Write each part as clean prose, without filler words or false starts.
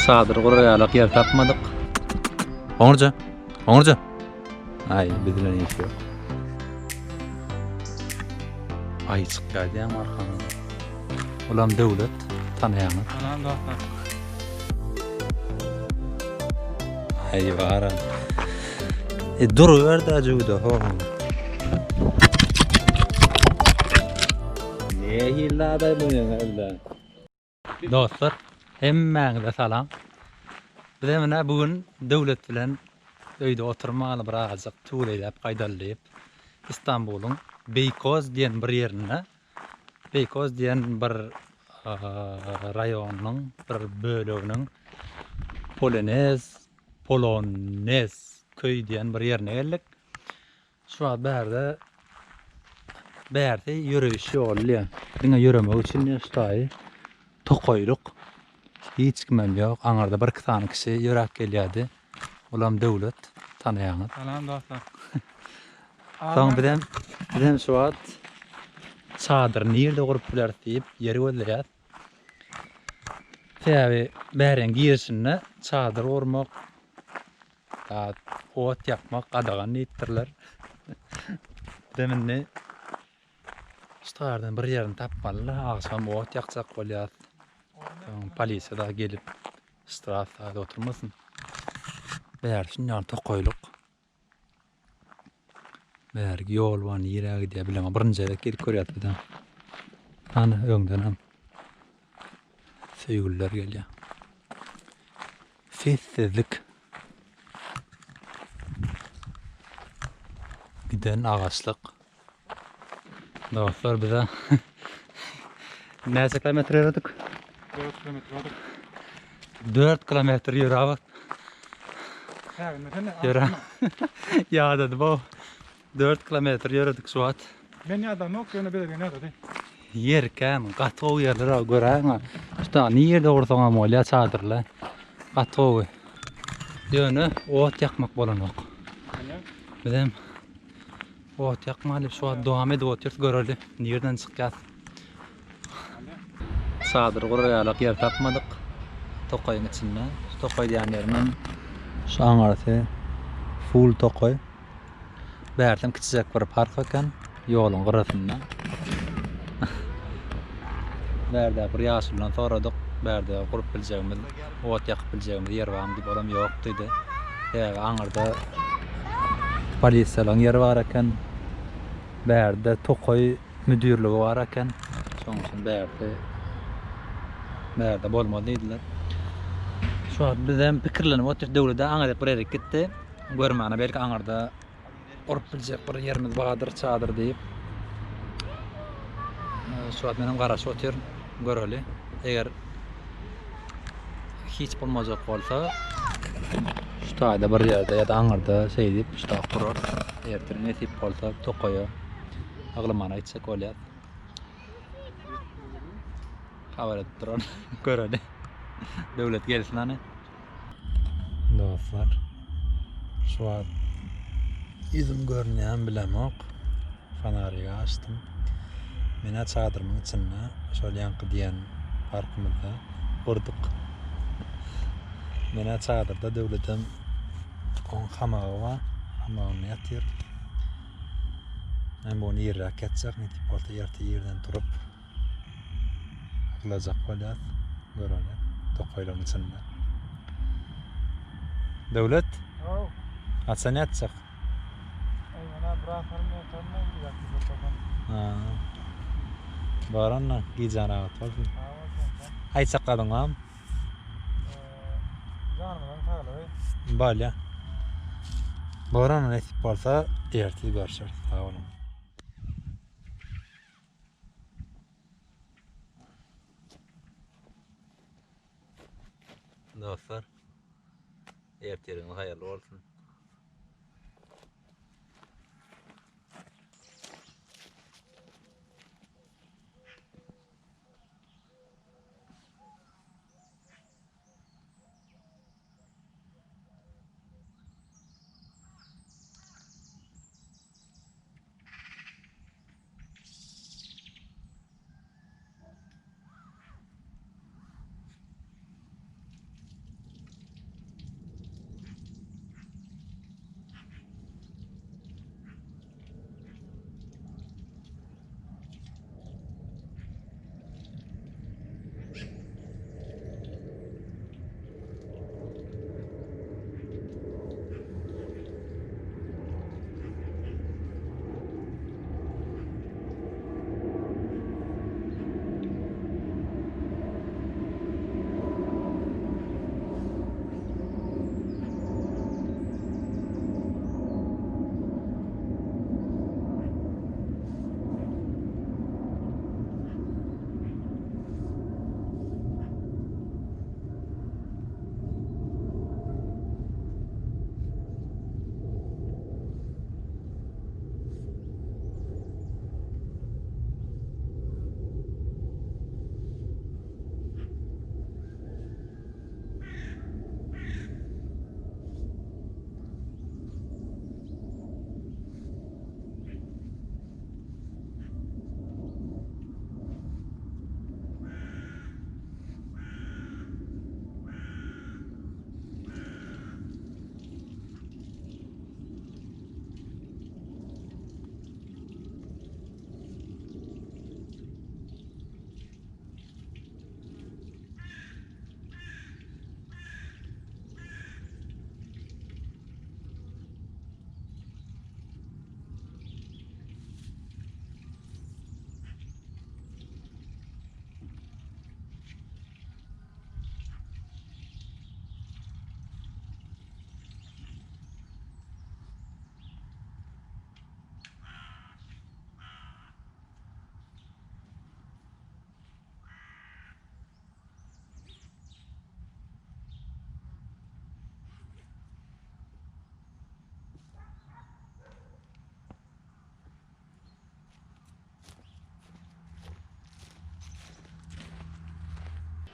Çadyr gurar ýalak ýer tapmadyk. Oňurja. Oňurja. Aý, biz bilen iş ýok. Aý çykýar diýýän arkamyzda. Olam Döwlet, tanaýaňyz. Salam dostlar. Aý bara. E duruber-dä jüwde ho. Nähili adaý bu meň özle. Dostlar, hemmäňize salam. Biz hem ine bu gün Döwlet bilen öýde oturmaly birazajyk tüweleýläp gaýdaly diýip, Istanbulyň Beýkoz diýen bir ýerinde, Beýkoz diýen bir raýonynyň bir böleginiň Polenez, Polonez köý diýen bir ýerine geldik. Şu wagt bärde bärsi ýöreýiş ýoly diýýär. Diňe ýöremek üçin diýýär şu taýy tokaýlyk. Hiç kimem ýok. Aňyrda bir-iki sany kişi ýöräp gelýärdi. Olam Döwlet, tanaýaňyz. Salam dostlar. Soň bizem bizem şu wagt çadyr nirde gurup bileris diýip ýer gözleýäs. Sebäbi bäriň girişinde çadyr gurmak Zat, ot ýakmak gadagan diýipdirler. Bizem indi şu taýdan bir ýerini tapmaly-da, agşam ot ýakjak bolýas. Soň polisiýa dagy gelip, ştraf zady oturmasyn. Bäri şundan tokaýlyk. Bärki ýol bar, nirä gidýär bilemok. Birinji gezek gelip görýäs bizem. Hany öňdenem söýgüliler gelýär. Sessizlik. Giden agaçlyk. Dostlar bize näçe kilometr ýöredik? 4 kilometr ýöredik. 4 kilometr ýöräp. Ýöre. Ýadady bu. 4 kilometr ýöredik şu wagt. Men ýadamok, ýöne bezegen ýadady. Ýer kän, gaty gowy ýerler bar, göräýiň-ä. Şu dagy nirde gursaňam bolýar çadyrly. Gaty gowy. Ýöne ot ýakmak bolanok. Bizem ot ýakmaly şu wagt dowam edip otyrys, göreli nirden çykýas. Çadyr gurar ýalak ýer tapmadyk. Tokaýyň içinde. Şu tokaý diýen ýerimem şu aňyrsy full tokaý. Bärsem kiçijek bir park eken, ýoluň gyrasynda. Bärde bir ýaşuludan soradyk, bärde gurup biljegimiz, ot ýakyp biljegimiz ýer barmy diýip, olam ýok diýdi. Sebäbi aňyrda polisiýalaryň ýeri bar eken. Bärde tokaý müdirligi bar eken. Şonuň üçin bärde bärde bolmaz diýdiler. Şu wagt bizem pikirlenip otyrys, döwlete aňryk bir ýere gitdi. Görmäne belki aňyrda gurup biljek bir ýerimiz bardyr çadyr diýip. Şu wagt menem garaşyp otyryn. Göreli. Eger hiç bolmajak bolsa şu taýda bir ýerde ýa-da aňyrda şeýdip şu taý gurarys. Ertir nesip bolsa tokaýa aglymana gitjek bolýas. Habar edip duran göreli. Döwlet gelsin hany. Dostlar, şu wagt ýüzüm görünýärmi bilemok. Fonarigi açdym. Men-ä çadyrymyň içinde, şol ýaňky diýen parkymyzda gurduk. Men-ä çadyrda, Döwletem oň hamagy bar, hamagynda ýatyr. Men bu gün irräk ýatjak, nesip bolsa erte irden turup Aklajak bolýas. Göreli. Tokaýlaryň içinde. Döwlet. Haw. Haçan ýatjak? Aý, mana biraz salym ýataryn da indi ýatyp otursam. Ha. Bar onda, gijäň rahat bolsun. Sag bol sen. Aýtjak zadyň barmy? Janymyzyň saglygy. Bolýa. Bor onda nesip bolsa ertir görşeris. Sag boluň. Dostlar, ertiriňiz haýyrly bolsun.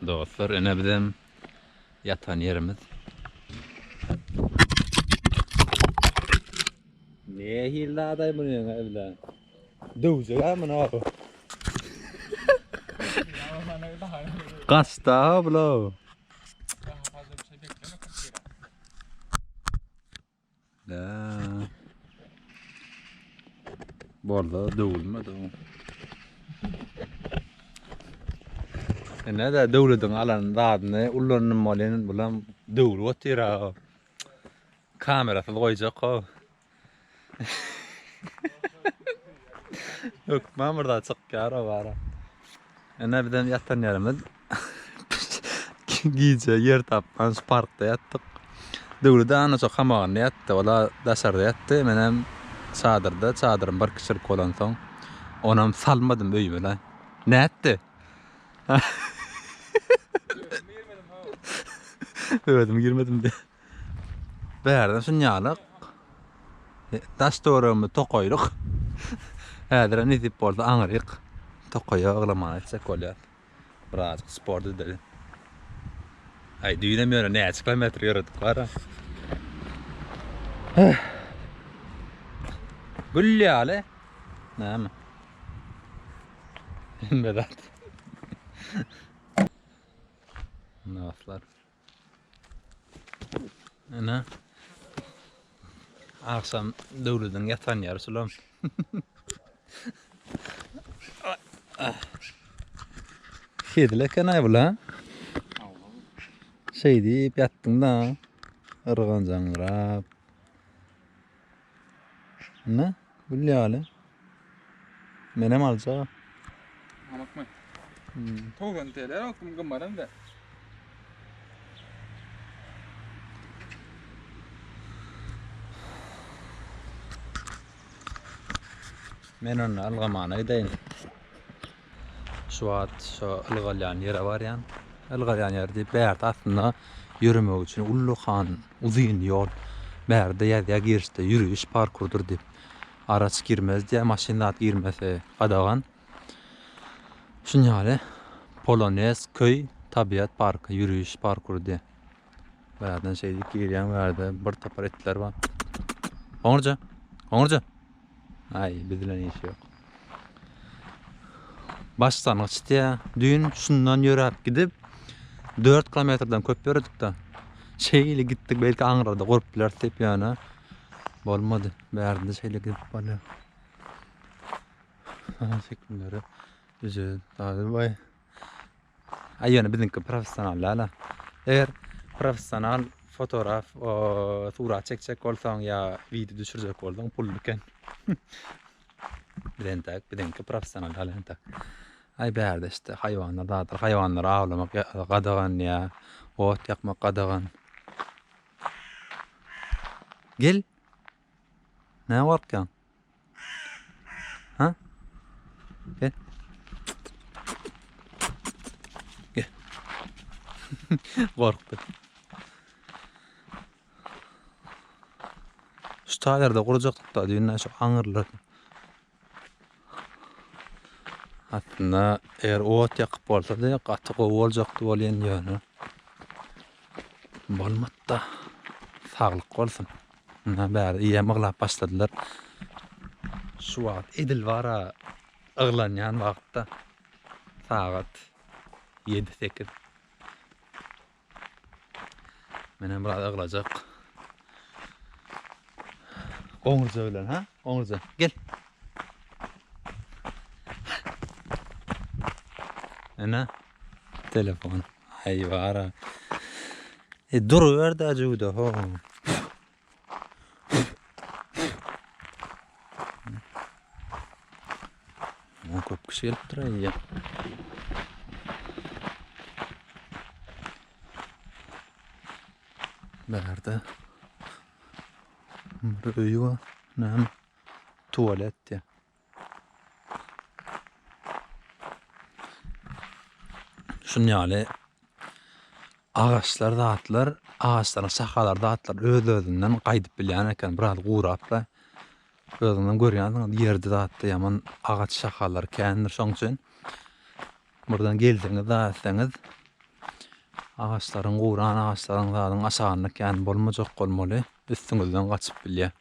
Dostlar, ene bizem ýatan ýerimiz. Nähili zadaý muny ýaňa bilen. Döwjek ha muny abi. Gaçda ha bula. Daha fazla bir şey bekleme 40 lira. Da. Bolda döwülmedi o. Ine de döwlediň alan zadyny ullandym bolýan bulam döwülip otyr ha. Kamerasyz goýjak ho. Hökman bir zat çykýar o bara. Ine bizem ýatan ýerimiz. Gije ýer tapman şu parkda ýatdyk. Döwlet ana şo hamagynda ýatdy. Ola daşarda ýatdy. Menem çadyrda. Çadyrym bir kişilik bolansoň onam salmadym öýüme la. Nätdi? Özüm girmedim diýip. Bärden şunýalyk daş töweregimiz tokaýlyk. Häzirem nesip bolsa aňryk tokaýa yglamana gitjek bolýas. Birazajyk sport edeli. Aý düýnem ýöne näçe kilometr ýöredik bar. Gül ýaly. Näme? Hemme zat. Dostlar. Ene. Akşam Döwlediň ýatan ýeri şulam. Hezil eken aý bula. Şeý diýip ýatdyň da. Yrganjaňrap. Ne? Gül ýaly. Menem aljak. Amakmy? Hmm. 90 TL okum gymmaram da. Men onda ylgamana gideýin. Şu wagt şo ylgalýan ýere barýan. Ylgalýan ýer diýip bärde aslynda ýöremek üçin ullakan uzyn ýol. Bärde ýazýar girişde ýöriş parkurdyr diýip. Araç girmez diýýär, maşyn zat girmesi gadagan. Şuny ýaly Polonez köý tabiat parky ýöriş parkury diýýär. Bärden şeýdip girýäň bärde bir topar itler bar. Goňurja, goňurja. Aý, biz bilen işi ýok. Başlangyç diýýär. Düýn şundan ýöräp gidip 4 kilometrden köp ýöredik-de. Şeýle gitdik, belki aňyrda gurup bileris diýip ýöne bolmady. Bärde şeýle gidip bolýar. Ana şekilleri düzet. Baý. Aý ýöne biziňki professional däl-ä. Eger professional fotograf surat çekjek bolsaň ýa wideo düşürjek bolsaň pully eken. Biz entäk biziňki professional däl entäk. Aý bärde işte haýwanlar zatlar haýwanlary awlamak gadagan ýa ot ýakmak gadagan. Gel. Näme gorkýaň? Ha? Gel. Gel. Gorkdy. Şu taýlarda gurjakdyk da düýn şu aňyrlar. Aslynda eger ot ýakyp bolsady gaty gowy boljakdy bolýan ýöne. Bolmady-da. Saglyk bolsun. Ynha bäri eýýäm yglap başladylar. Şu wagt edil bara yglanýan wagtda sagat 7-8. Menem biraz yglajak. Goňurja bilen ha? Goňurja. Gel. Ene telefon. Aý bara. E duruber-dä jüwde ho. Ýa köp kişi gelipdir aý. Bärde bir öý bar. Näme? Tualet diýä. Şun ýaly agaçlar zatlar, agaçlaryň şahalary zatlar öz-özünden gaýdyp bilýän eken, biraz gurap-da. Özüňizem görýänsiňiz, ýerde zatda ýaman agaç şahalary kändir, şoň üçin buradan gelseňiz zat etseňiz. Agaçlaryň guran agaçlaryň zadyň aşagynda kän bolmajak bolmaly. Üstüňizden gaçyp bilýär.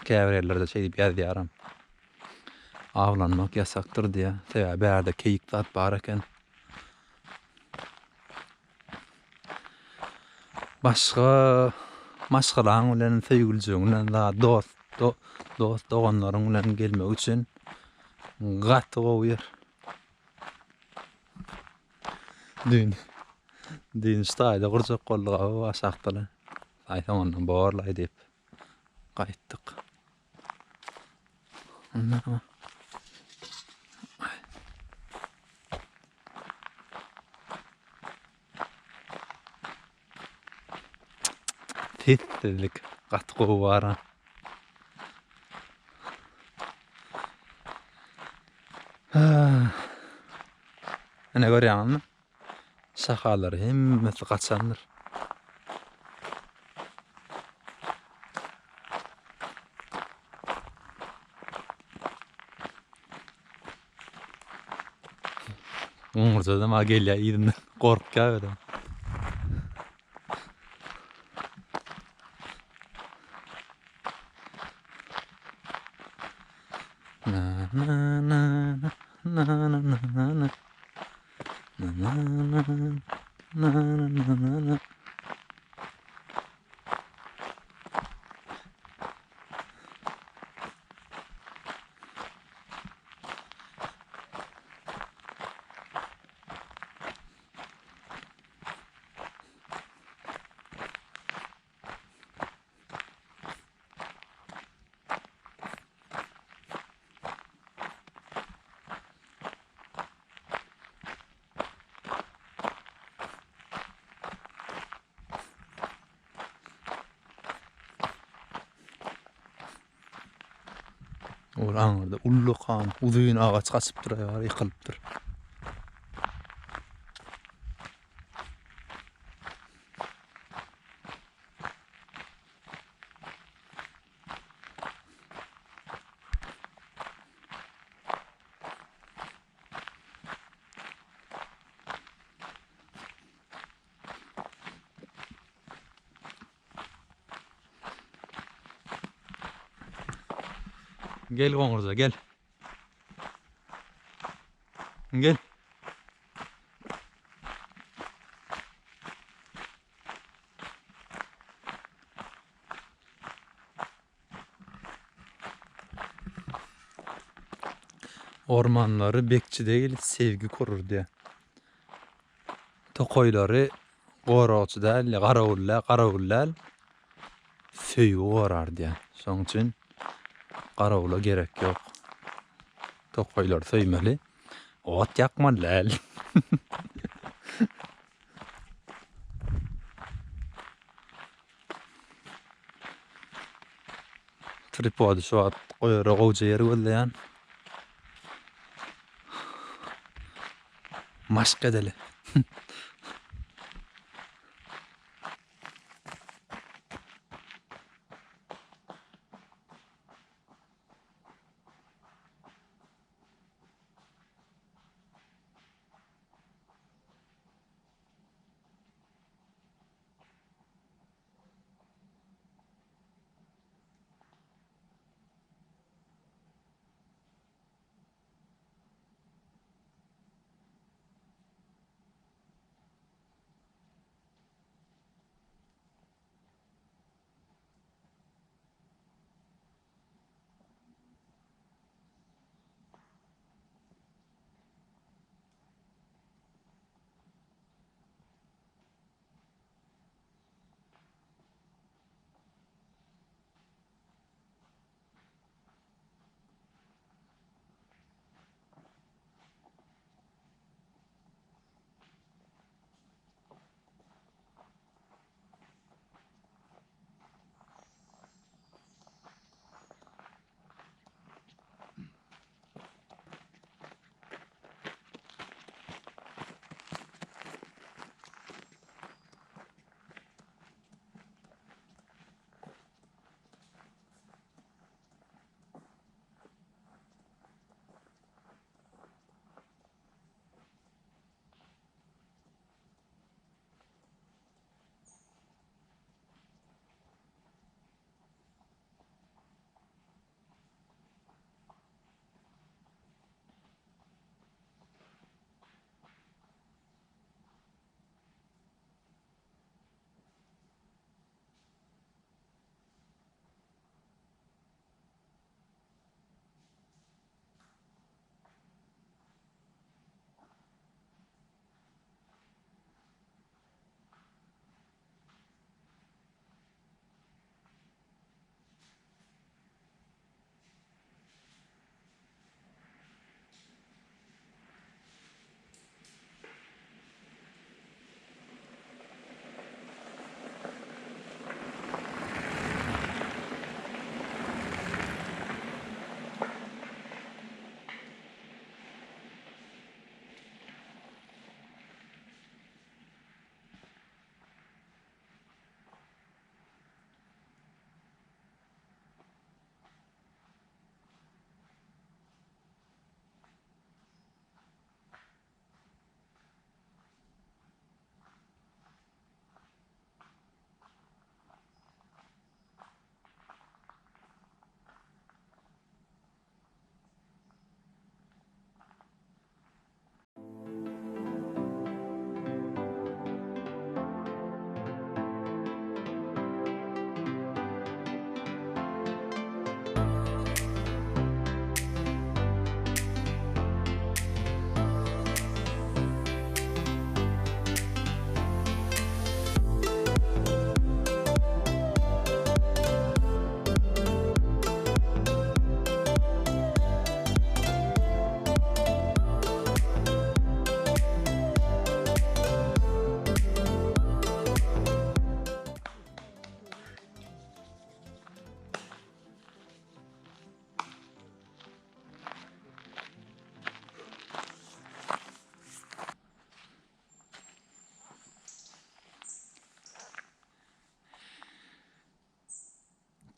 Käbir ýerlerde şeýdip ýazýaram. Awlanmak ýasakdyr diýýär. Sebäbi bärde keýik zat bar eken. Başga maşgalaň bilen, söýgülijegiň bilen zat dost, dost doganlaryň bilen gelmek üçin gaty gowy ýer. Düýn düýn şu taýda gurjak bolduk aw aşakda-la. Aý soňundan borlaý diýip gaýtdyk. Onda Sessizlik gaty gowy bara. Ine görýäňizmi? Şahalary hemmesi gaçandyr. Goňurjadam ha gelýär yzyndan. Gorkýar özem. Na na na na na na na na. Na na na na na na na. Ol aňyrda ullakan, uzyn agaç gaçypdyr, ýykylypdyr. Gel goňurja gel. Gel. Ormanlary bekçi değil, sevgi korur diýýär. Tokaýlary goragçy däl, garawul däl, garawul däl, söýgi gorar diýýär. Şonuň üçin garawula gerek ýok. Tokaýlary söýmeli, ot ýakmaly däl. Tripody şu wagt goýara gowja ýer gözleýän. Maşk edeli.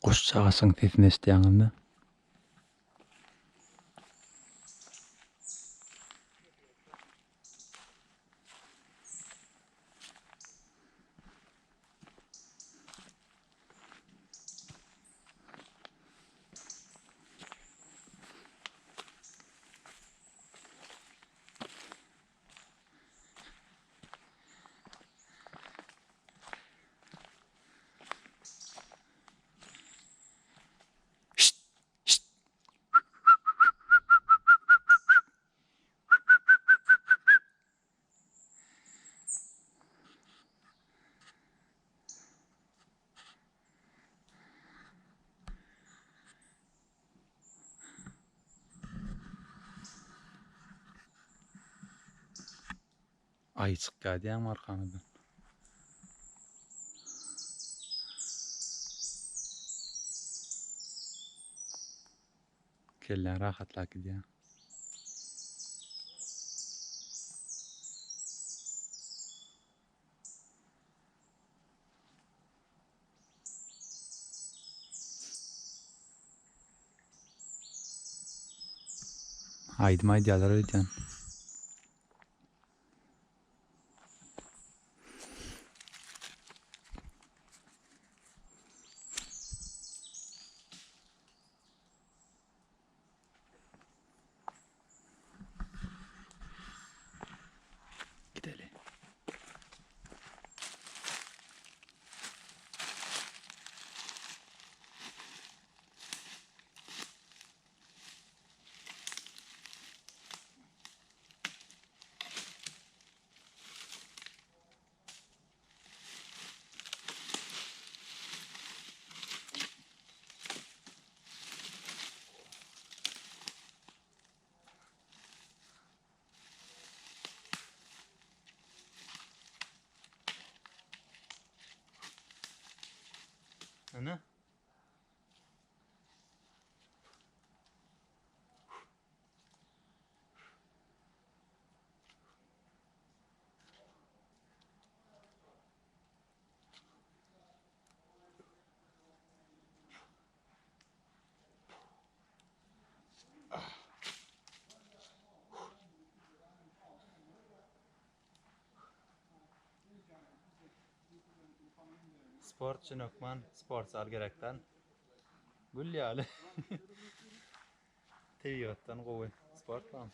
Guşjagazyň sesini eşidýäňizmi? Aý çykýar diýýäňmi arkaňyzdan? Kelläň rahatlap gidýär. Aýdym aýdýarlar öýdýän. Gideli. Ana. Sport üçin hökman sport zal gerekdäl. Gül ýaly. Tebigatdan gowy sport bar.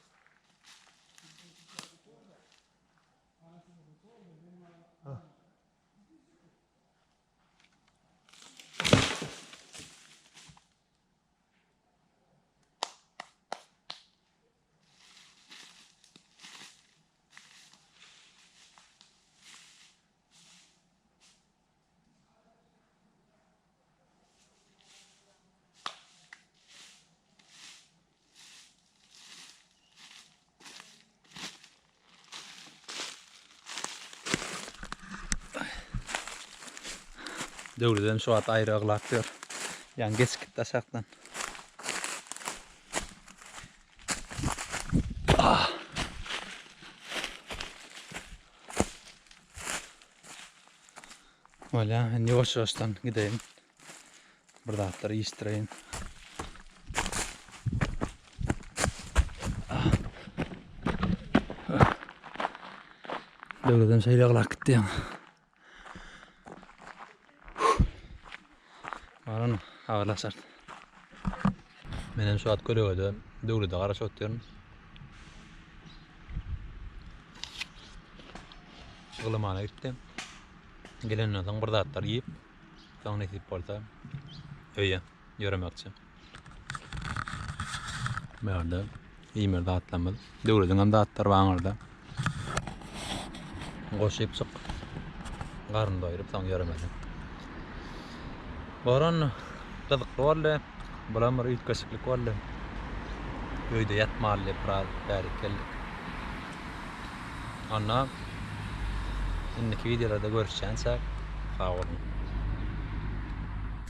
Döwledem şu wagt aýry aglap ýör. Ýaňy geçip gitdi aşakdan. Ah. Bolýa, indi ýuwaş-ýuwaşdan gideýin. Bir zatlar iýişdireýin. Döwledem şeýle aglap gitdi ýaňy. Baran habarlaşarys. Men hem şu wagt kölegede Döwlede garaşyp otyryn. Yglamana gitdi. Gelenden soň bir zatlar iýip, soň nesip bolsa öýe ýöremekçi. Bu ýerde iýmeli zatlarymyz, döwlediň hem zatlary bar aňyrda. Goşup çyk. Garyn doýuryp soň ýöremeli. Boran gyzykly boldy. Bulam bir üýtgeşiklik boldy. Öýde ýatmaly diýip biraz bärik geldik. Onda indiki wideolarda görüşýänçäk sag boluň.